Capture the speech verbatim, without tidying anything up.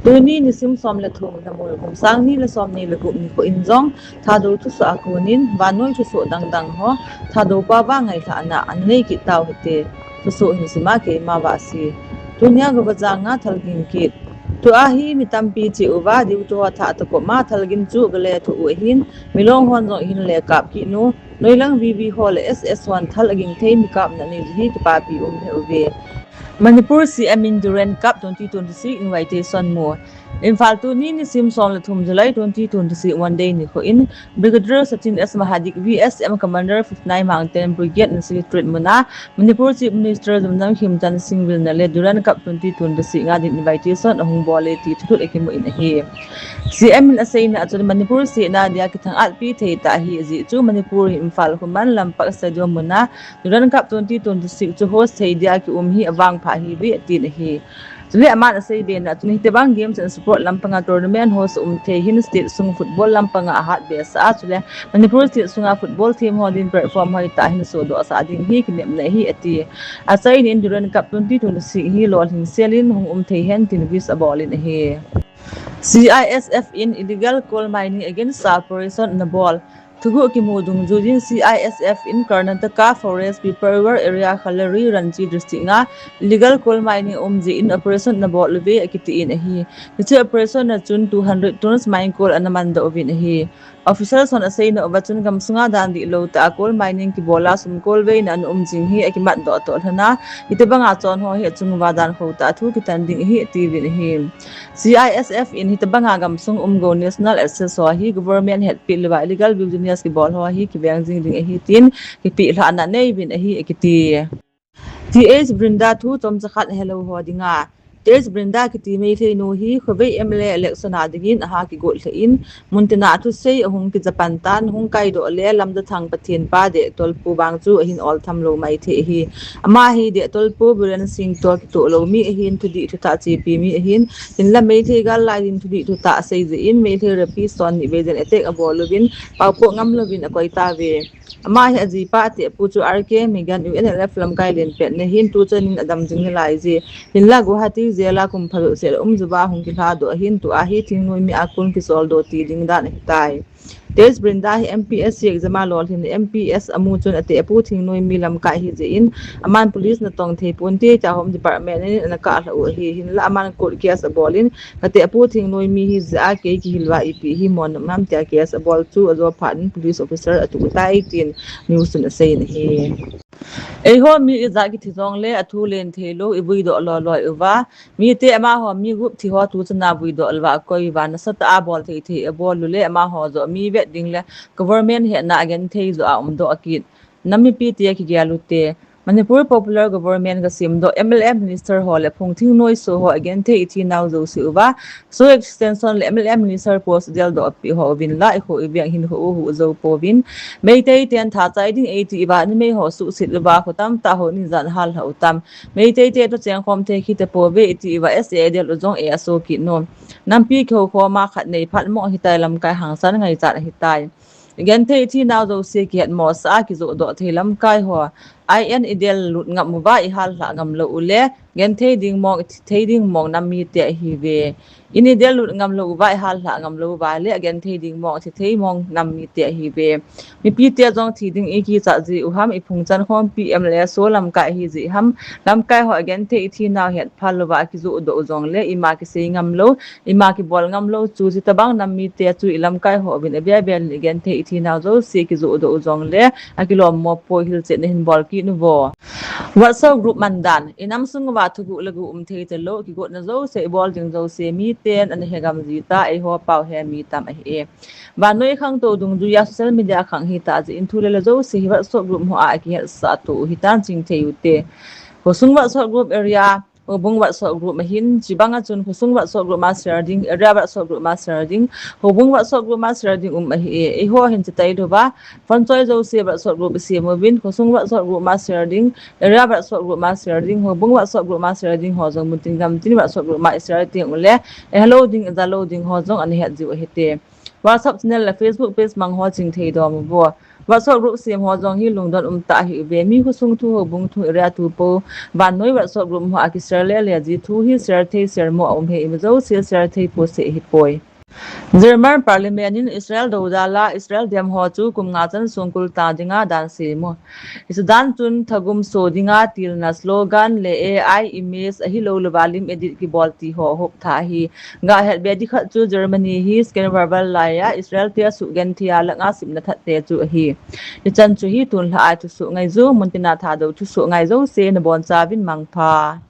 Tuni nisim som le thum, Lhamul kum sang ni le som ni le gup nikho in jong Thadou thusoh a konin vannoi thusoh dangdang ho Thadou pao va ngailhahna ana nei kit tau hite. Thusoh hin sima keima Vahsi. Tunia Govajang a thalgin kit. Tua hi mi tampi che uva, diu tua thah takop ma thalgin chu gale thu u ahin, milong hon jong hin le kap kit nu, noilang V V ho le S S hon thal aging thei mi kapna nei hi kipapi um he uve. Manipur C M in Durand Cup twenty twenty-six invitation mu. Imphal, tuni nisim som le thum July twenty twenty-six Monday nikho in Brigadier Sachin S Mahadik V S M Commander fifty-nine Mountain Brigade na Secretariat muna Manipur Chief Minister Yumnam Khemchand Singh vilna le Durand Cup twenty twenty-six nga din invitation ahung bol e ti thuthut akimu in ahi. C M in aseina a chun Manipur state na dia kithang atpi thei tah hi ajeh chu Manipur hi Imphal Khuman Lampak Stadium muna Durand Cup twenty twenty-six chu host thei dia kium hi avangpha ahi ve atin ahi. Chule aman asei bena chun hitobang games and sport lampanga tournament host um thei hin state sung football lampanga ahat behsah a, chule Manipur state sunga football team ho din platform hoitah hin sodoh sah ding hi kinepna ahi ati. Achainin Durand Cup twenty twenty-six hi lolhing selin hung um thei hen tin wish abol in ahi. C I S F in illegal coal mining against operation ana bol. Thuguh kimu dungjuiyin C I S F in Karnataka Forest Pipalwar Area Khallari Ranchi District a illegal coal mining um jeh in operation ana bol uve akiti in ahi. Hiche operation a chun two hundred tons mine coal ana mandoh uvin ahi. Officials hon aseina uva chun gamsunga dan dihlou tah a coal mining kibola sumkolveina ana um jing hi akimat doh toh lhon a, hitobanga chon ho hi achung uva dan khou tah a thu kitan ding ahi atiuvin ahi. C I S F in hitobanga gamsung umgou national assets ho hi government hetpeh louva illegal business kibol ho hi kiveng jing ding ahi tin kipeh lhahna aneiyuvin ahi akiti. Th Brinda thu chomcha khat helou ho dinga. Th Brinda kiti Meitei nu hi khovei M L A election a dingin aha kigot lheh in, muntina athusei ahung kija pan tan, hung kaidoh le Lamjathang Pathen pa Dehtolpu vang chu ahin ol tham lou maithei ahi. Ama hi Dehtolpu Biren Singh toh kitoh lou mi ahin, thudih thutah chepi mi ahin, hinla Meitei gal lai din thudih thutah asei jeh in Meitei rapi son ni vei jen attack abol uvin, paopoh ngam louvin akoi tauve. Ama hi ajipa atehpu chu R K Meighan U N L F lamkai lenpet na hin tuchan in adam jing nalai je. Hinla Guwahati jail a kum phabep seh le um jouva hung kilhadoh ahin, tua hi thingnoimi a kon kisoldoh ti ding dan ahitai. Th Brinda hi M P S C exam a lolhin M P S amu chun atehpu thingnoimi lamkai ahi jeh in, aman police natong thei ponte tia Home Department in ana kalha u ahi, hinla aman court case abol in, katehpu thingnoimi hi jeh a kei kihil uva ipi hi mo nam ham tia case abol chu ajo phat in police officer atuh tai tin news in asei in ahi. Eiho mi ijat kithi jongle athu len theilou, ivuidoh loi loi uva. Mite amaho mi gup thi ho tuchan a vuidoh louva akoi uva, nasatah a bol thei thei abol u le amaho joh mi vet ding le government hetna agenthei joh a umdoh akit. Nam mipi tia kigel u te. Manipur popular government gasemdoh, M L A minister ho le phung thingnoi so ho agenthei ithi nau jouse uva, so extension le M L A minister post ideldoh peh ho uvin la, ikho iveng hinkho u huh jou pouvin. Meitei ten thachai ding eiti uva, numei ho suhset uva, kho tamtah ho in ijat hal lhah u tam. Meitei te toh chengkhom thei kit tapouve iti uva, S A idel u jong eiso kit nom. Nampi kihoukhom a khat nei phat mo ahitai, lamkai hangsan ngaichat ahitai. Genthei ithi nau jouse kihetmosah a kijohdoh thei lamkai ho. I N idel lut ngam uva ihal lhah ngam lou u le, genthei ding mong ithi thei ding mong nam mite ahiuve. In idel lut ngam lou uva ihal lhah ngam lou uva le, agenthei ding mong ithi thei mong nam mite ahiuve. Mipite jong thi ding ikichat ji u ham, iphung chan khompi M L A so lamkai ahi ji ham, lamkai ho agenthei ithi nau hetphal louva akijohdoh u jongle, ima kisei ngam lou, ima kibol ngam lou chu, chuti tabang nam mite chu ilamkai ho uvin abia bel in igenthei ithi nau jouse kijohdoh u jongle, akilom mo poi, hilchetna hin bol kit uvo. WhatsApp group man dan, inam sung uva thuguh le guh um thei talou, kigotna jouse, ibol ding jouse, miten ana he gam ji ta, eiho pao he mi tam ahi e. Vannoi khangtou dungjuia social media khang hita jeh in thu le la jouse hi WhatsApp group ho a akihetsah to u hitan ching thei u te. Khosung WhatsApp group area, Houbung WhatsApp group ahin, chubang a chun Khosung WhatsApp group ma share ding, area WhatsApp group ma share ding, Houbung WhatsApp group ma share ding um ahi e. Eiho hin chuti louva, phone choi jouse WhatsApp group isem uvin, Khosung WhatsApp group ma share ding, area WhatsApp group ma share ding, Houbung WhatsApp group ma share ding ho jong muntin gamtin WhatsApp group ma ishare teng ule, iha lou ding, ija lou ding ho jong ana het jiu ahi te. WhatsApp channel le Facebook page mang ho ching thei dom uvo. WhatsApp group sem ho jong hi lungdon um tah ahiuve. Mi khosung thu, houbung thu, area thu po, vannoi WhatsApp group ho a ki share le le ji thu hi share thei, share mo a um hi, ima jouse share thei po se hi poi. German Parliament in Israel dodal a Israel dem ho chu kum nga chan sung kul ta dinga dan sem u. Hiche dan chun thagum so dinga tilna slogan le A I image ahilou le valim edit kibol ti ho hop tha ahi. Ga het be di khat chu Germany hi Second World War lai a Israel te asuh genthei a langa simna that te chu ahi. Hichan chu hi tun lha a thusoh ngai jou, muntina Thadou thusoh ngai jouse nabonchauvin mangpha.